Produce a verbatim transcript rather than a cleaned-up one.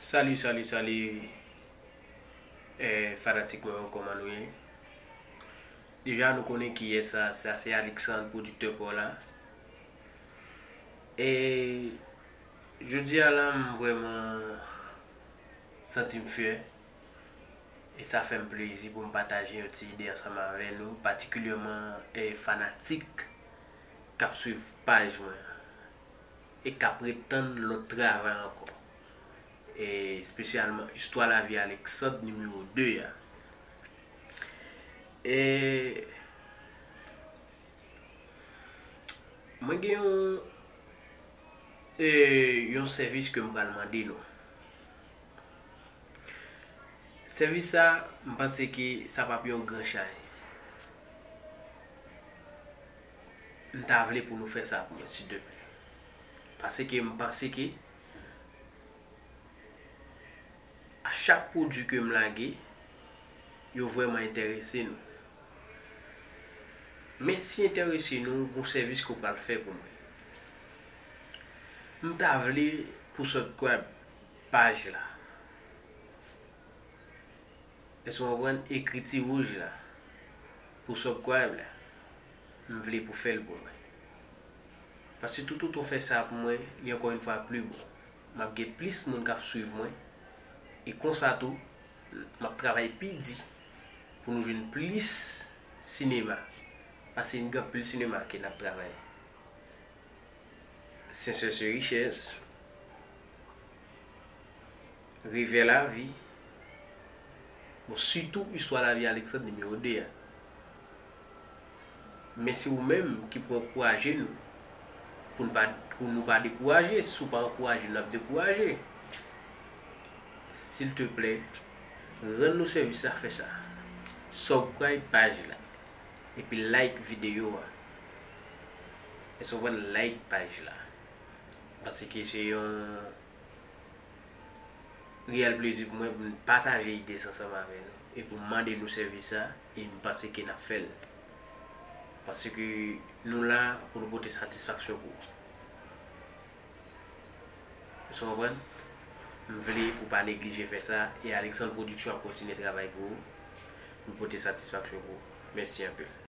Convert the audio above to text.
Salut, salut, salut, eh, fanatik mwen yo, kòman nou ye? Deja, nou konnen kiyès sa, sa se Alexandre, pwodiktè pa w la. E jodi a la, m vrèman santi m fyè. E sa fè m plezi pou m pataje yon ti ide ansanm avè nou, patikilyèman, eh, fanatik k ap swiv paj mwen e k ap ret tann lòt travay ankò. E espesyalman Istwa Lavi Alexandre nimewo de a. E mwen gen yon, e, yon sèvis ke m pral mande nou. Sèvis sa, m panse ke sa p ap yon gran chay. M ta vle pou nou fè sa pou mwen, silteplè. Paske m panse ke a chak pwodui ke m lage, yo vrèman enterese nou. Men si enterese nou, gon sèvis ke w pral fè pou mwen. M ta vle pou subscribe paj la. Èske w konprann? Ekriti wouj la pou subscribe la, m vle pou fè l pou mwen. Paske toutotan w fè sa pou mwen, li ankò yon fwa pli bon. M ap gen plis moun k ap swiv mwen. E konsa tou, m ap travay pi di pou nou jwenn plis sinema. Paske n gen anpil sinema ke n ap travay. Sensè se richès. Revè lavi. Bon, sitou Istwa Lavi Alexandre nimewo de a. Men se ou menm ki pou ankouraje nou. Pou nou pa, pou nou pa dekouraje. Si w pa ankouraje, n ap dekouraje. Silteplè, rann nou sèvis sa, fè sa. Subscribe paj la. Epi like videyo a. Èske w konprann? Like paj la. Paske se yon reyèl plezi pou mwen pou m pataje ide sa ansanm avè nou. E pou m mande nou sèvis sa, e m panse ke n ap fè l. Paske nou la pou nou pote satisfaksyon pou ou. Èske w konprann? M vle pou w pa neglije fè sa, e Alexandre Production ap kontinye travay pou ou, pou l pote satisfaksyon pou ou. Mèsi anpil.